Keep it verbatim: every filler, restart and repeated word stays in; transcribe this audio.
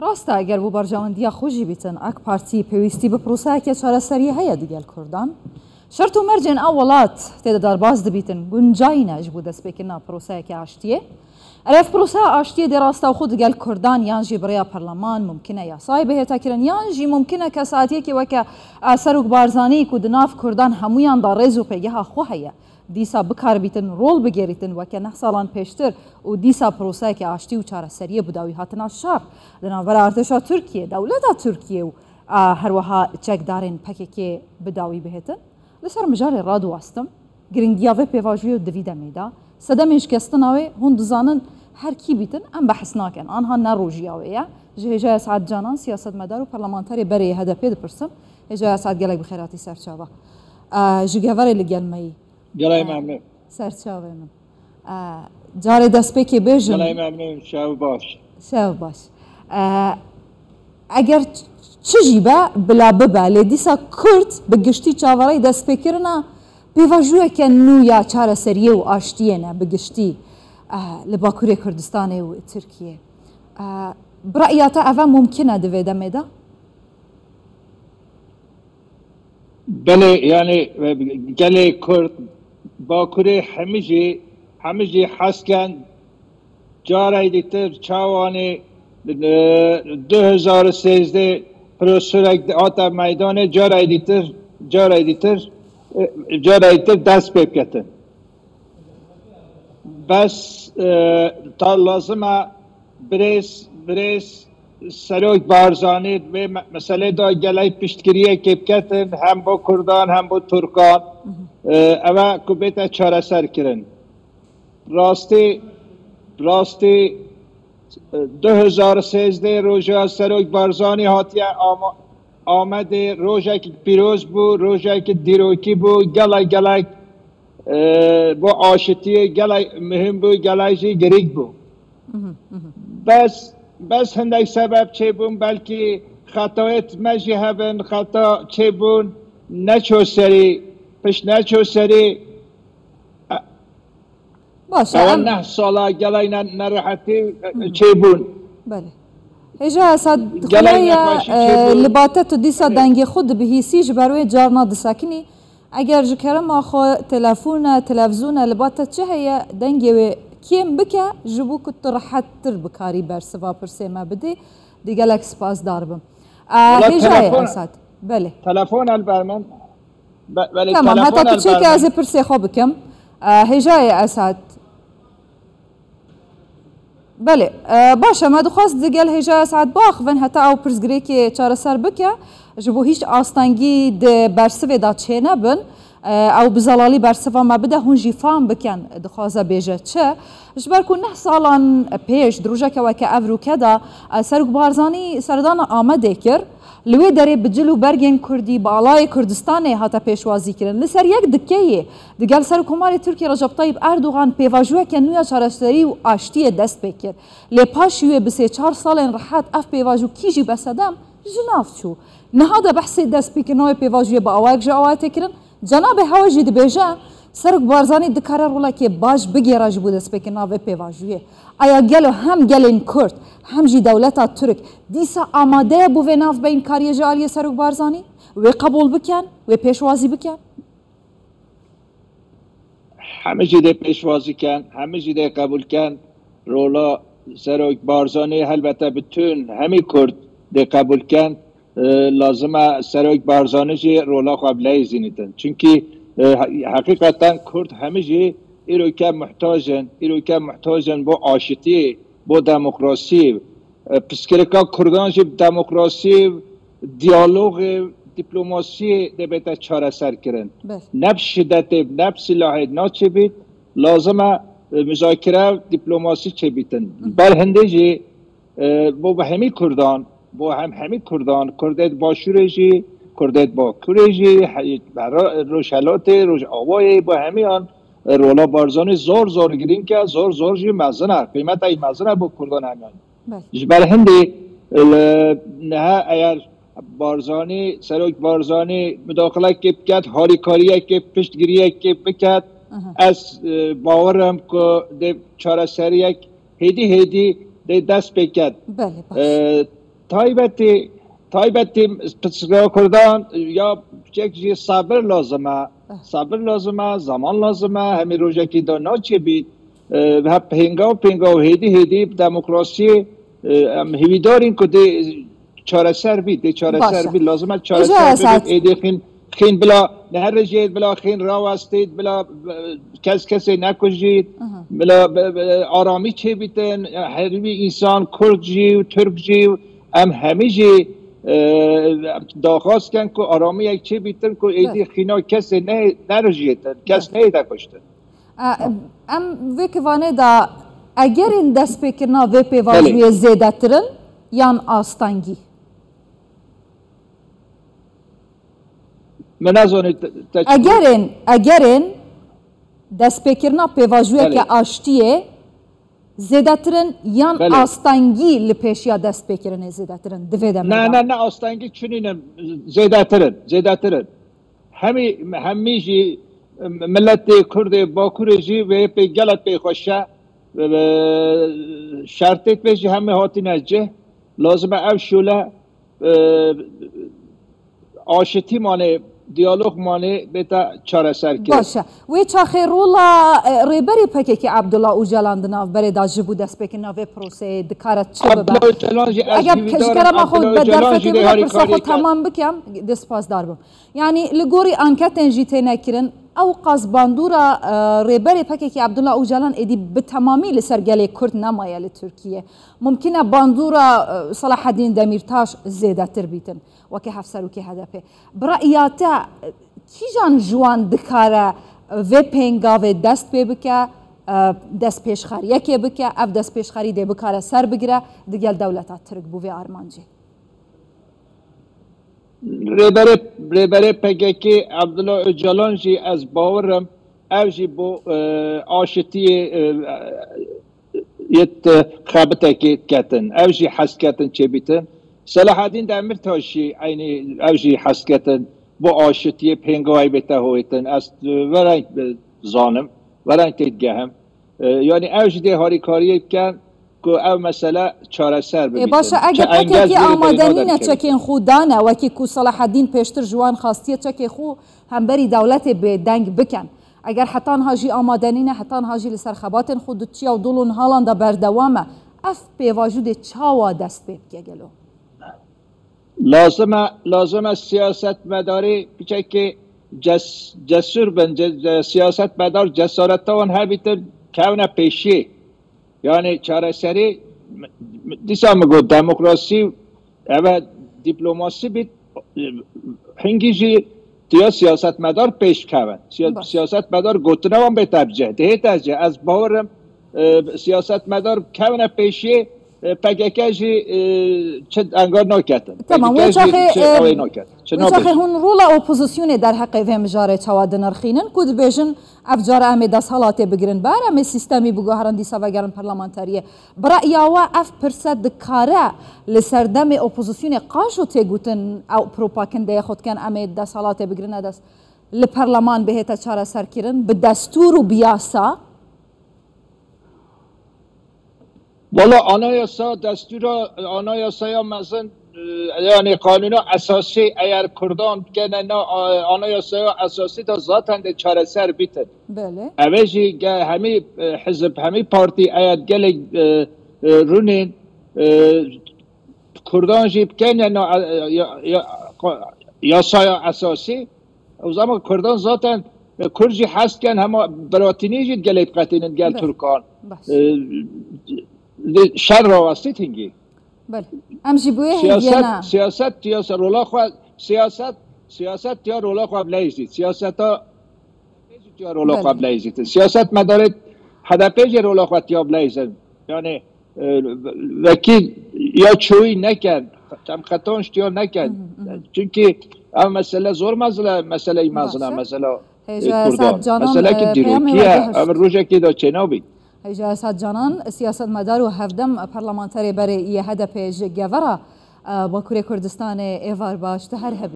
Rast e, eger bo berjewendiya xwe jî bîtin, AK Partî pêwîstî bi proseyeke çareseriyê heye digel Kurdan. Şert û mercên ew welat tê de derbas dibîtin, guncayî ne ji bo destpêkirina proseyeke aştiyê. Ev proseya aştiyê dê rastewxo digel Kurdan yan jî bi rêya perleman mumkin e yasayê bihête kirin, yan jî mumkin e kesatiyekê weke, e, Serok Barzanî ku di nav Kurdan hemûyan de rêz û pêgeha xwe heye, dîsa bikaribîtin rol bigêrîtin weke neh salan pêştir û dîsa proseyeke aştî û çareseriyê bi dawî hatina şer di navbera artêşa Tirkiyê, dewleta Tirkiyê û, a, herweha çekdarên P K K bi dawî bihêtin? Li ser mijarê radiwestim, giringiya vê pêvajoyê di vî demê de, sedemên şikestina wê hûn dizanin her kî bîtin, em behs nakin. Anha ne rojiya wê ye. Ji hêjaya Esad Canan, siyasetmedar û parlamenterê berê yê H D P dipirsim. Hêjaya Esad, gelek bi xêr hatî ser çava. E, ji geverê li gel me yî. Gelek E, memnun. Ser çavê min. E, carê destpêkê bêjim. Gelek memnun, şev baş. Şev baş. E, eger çi jî be, bila bibe, lê dîsa Kurd bi giştî çaverê destpêkirina pêvajoyeke nû ya çareseriyê û aştiyê ne bi giştî, e, li Bakurê Kurdistanê û Tirkiyê. E, bi re'ya te eve mumkin e di vê demê de? Belê, yani, e, gelê Kurd, Bakurê hemî jî, hemî jî hes ken, carayê dîtir çawanê, e, du hezar û sêzdeh profesorek hate meydanê, carayê dîtir, carayê dîtir, e, carayê dîtir dest pê biketin. Bes, e, ta lazim e birêz, birêz Serok Barzanî vê me-, meselê de gelek piştgiriyekê biketin, hem bo Kurdan, hem bo Tirkan. E, eve ku bête çareser kirin. Rastî, rastî, e, du hezar û sêzdeh roja Serok Barzanî hatiye Ama-, Amedê, rojek pîroz bû, rojek dîrokî bû, gelek, gelek, e, bo aşitiyê gelek muhim bû, gelek jî girîng bû. Bes, bes hindek sebeb çêbûn, belkî xetayêt me jî hebin, xeta çêbûn, neço serî, pişt neço serî. E, Baş e, ewa em neh sala gelek ne-, nerehetî, e, çêbûn. Belê. Hêja Esad, Gelek dixuye, nexweşî e, çêbûn. Li ba te tu dîsa Belê. Dengê xwe dibihîsî, ji ber wê carna disekinî. Eger ji kerema xwe telefon e, televizyon e, li ba te çi heye, dengê wê kêm bike, ji bo ku tu rehettir bikarî bersiva pirsê me bidî. Di gelek spasdar bim. E, Wala Hêjayê telefon, Esad. Belê. Telefon el ber min. Be-, belê, Tamam, telefon heta tu el çêke ber ez ê min. Pirsê xwe bikim. E, Hêjayê Esad. Belê, e, baş e, me dixwest digel hêja Esad biaxivin heta ew pirsgirêkê çareser bike, ji bo hîç astengî di bersivê de çênebin, e, ew bi zelalî bersiva me bide, hûn jî fam bikin, dixwaze bêje çi. Ji ber ku neh salan pêş, di rojeke weke evroke de, e, Serok Barzanî serdana Amedê kir, Li wê derê bi cil û bergên kurdî, bi alayê Kurdistanê hate pêşwazî kirin. Li ser yek dikeyê, digel Serokkomarê Tirkiyê Recep Tayyip Erdogan pêvajoyeke nû ya çareserî û aştiyê dest pê kir. Lê paşî wê bi sê çar salên rehet ev pêvajo kî jî be sedem ji nav çû. Niha de behsê destpêkirina wê pêvajoyê bi awayek ji awayê tê kirin. Cenabê hewe jî dibêje, Serok Barzanî dikare rolekê baş bigêre ji bo destpêkirina vê pêvajoyê. Aya gelo hem gelên Kurd, hem jî dewleta Tirk dîsa amade ye bo vê navbeynkariyê ji aliyê Serok Barzanî? Wê qebûl bikin, wê pêşwazî bikin? Hemî jî dê pêşwazî ken, hemî jî dê qebûl ken. Rola Serok Barzanî helbete bütün hemî Kurd dê qebûl ken. E, lazim e Serok Barzanî jî rola xwe bileyzînîtin. Çimkî, e, he-, heqîqeten Kurd hemî jî îroke muhtac in, îroke muhtac in bo aşitiyê, bo demokrasiyê. E, pirsgirêka Kurdan jî bi demokrasiyê, diyalogê, diplomasiyê dibête çareser kirin. Belê. Ne bi şidetê, ne bi silahê naçêbît, lazim e, e, muzakere, diplomasî çêbîtin. Hı hı. Ber hindê jî, e, bo bi hemî Kurdan, bo hem hemî Kurdan, Kurdê di Başûrê jî, Kurdê di Bakurê jî, he-, Ro-, Rojhelatê, Rojavayê, bo hemiyan, e, rola Barzanî zor zor girîng e, zor zor jî mezin e, qîmeta wî mezin e bo Kurdan hemiyan. Belê. Ji ber hindê, e, niha eger Barzanî, Serok Barzanî mudaxilekê biket, harîkariyekê, piştgiriyekê biket, Aha. ez, e, bawer im ku dê çareseriyek hêdî hêdî dê dest pê ket. Belê, baş. E, Taybetî, taybetî pirsgirêka Kurdan ya çek jî sabir lazim e. Sabir lazim e, zaman lazim e, hemî rojekî de naçêbî. E, hep pêngaw pêngaw, hêdî hêdî demokrasiyê, e, em hêvîdar in ku dê çareser bî, dê çareser bî, lazim e çareser bî. Êdî xîn, xîn bila neherêjêt, bila xîn rawestêt, bila, e, kes kesê nekujît, bila, be, be, aramî çêbîtin, herî însan, Kurd jî û Tirk jî û em hemî jî, e, daxwaz ken ku aramiyek çêbîtin, ku êdî xîna kesê ne, nerijêtin, kes neyête kuştin. E, em vê kivanê de egerên destpêkirina vê pêvajoyê zêdetir in yan astengî? Min nezanî te, te çi Egerên, egerên destpêkirina pêvajoyeke aştiyê zêdetir in yan astengî li pêşiya destpêkirinê zêdetir in di vê demê de? Ne, ne, ne, astengî çinî ne, zêdetir in, zêdetir in. Hemî, hemî jî miletê Kurdê Bakurê jî vê pê gelek pê xweş e. E, şertêt vê jî hemî hatine cih. Lazim e ev şûle, e, aşitî mane, diyalog mane bête çareserkirin. Baş e. Wê çaxê rola, e, rêberê P K K Abdullah Ocalan di navberê de ji bo destpêkirina vê proseyê dikare çi bibe? Abdullah Ocalan jî ez Eger ji kerema xwe bi derfetê bide pirsa xwe temam bikem, dê spasdar bim. Yanî li gorî anketên jî têne kirin, ew qas bandora, e, rêberê P K K Abdullah Ocalan êdî bi temamî li ser gelê Kurd nemaye li Tirkiye. Mumkin e bandora, e, Selahaddîn Demîrtaş zêdetir bîtin, weke hevserokê H D P. Bi re'ya te, e, kîjan ji wan dikare, e, vê pêngavê dest pê bike, e, destpêşxeriyekê bike, ev destpêşxerî dê bikare ser bigire digel dewleta Tirk bo vê armancê? Rêberê, rêberê P K K Abdullah Ocalan jî ez bawer im, ev jî bo, e, aşitiyê, e, yê, e, xebitekê ketin. Ev jî hez ketin çêbîtin. Selahaddîn Demirtaş jî eynî ev jî hez ketin bo aşitiyê pêngavê bête hoytin. Ez, e, vereng, e, zanim, vereng têdigehim. E, yanî ev jî dê harîkariyê bikin ku ev mesele çareser bibîtin. Ê, baş e, eger P K K amade nîne çekên xwe dane, wekî ku Selahaddîn pêştir ji wan xastiye çekê xwe hemberî dewletê bêdeng bikin. Eger heta niha jî amade nîne, heta niha jî li ser xebatên xwe di çiya û dol û nihalan de berdewam e, ev pêvajo dê çawa dest pê bike gelo? Lazim e, lazim e siyasetmedarê piçekê ces-, cesur bin, ce-, ce-, siyasetmedar cesareta wan hebîtin kevne pêşiyê. Yani çareserî, m-, m-, dîsa min got demokrasî, eve diplomasî bît, hingî jî tiya siyasetmedar pêş kevin. Siya-, Baş. Siyasetmedar gotina wan bê tevcih, dihê tevcih. Ez bawerim, e, siyasetmedar kevine pêşiyê, e, P K K jî, e, çi engar naketin. Tamam, P K K wê jî çaxê, çi e, awê naket. Çi wê çaxê nabêjin. Hûn rola opozisyonê derheqê vê mijarê çawa dinirxînin ku dibêjin ev cara em ê desthilatê bigirin ber, em ê sîstemî biguherin dîsa vegerin parlamenteriyê. Bi re'ya we ev pirse dikare li ser demê opozisyonê qaşo tê gotin ew propagandeyê xwe dikin em ê desthilatê bigirine dest, li perleman bihête çareserkirin bi destûr û bi yasa? Wala anayasa, destûra, anayasaya mezin, e, yani qanûna esasî eger Kurdan bikene na, a, anayasaya esasî de zaten de çareser bitin. Belê. Eve jî ge-, hemî, e, hizb, hemî partî eger gelek, e, e, rûnên, e, Kurdan jî bikene na, e, ya, ya, yasaya esasî, O zaman Kurdan zaten, e, Kurd jî hez dikin, hema biratînî jî gelê diqetînin gel Be. Tirkan. Baş. E, li şer rawestî tingî. Belê. Em jî bi wê Siyaset, hêviyê ne. Siyaset, siyaset, rola xwe, siyaset, siyaset ya rola xwe bileyzî. Siyaseta ya rola Belê. Xwe bileyzî. Siyaset medarê H D P jî rola xwe tiya bileyzin. Yani, e, vekî ya çoyî neken, em xetan ştiya neken. Hı hı, hı hı. Çünkü ev mesele zor mesele, mesele mezin e, Baş e. Mesela, e, Hêja Kurdan. Esad Canan, Mesele ki e, dîrokî peyamê ye, we gihişt. Ev rojekê de çênabî. Hêja Esad Canan, siyasetmedar û hevdem parlamenterê berê yê H D P ji Gevera, e, Bakurê Kurdistanê, êvar baş, tu her hebî.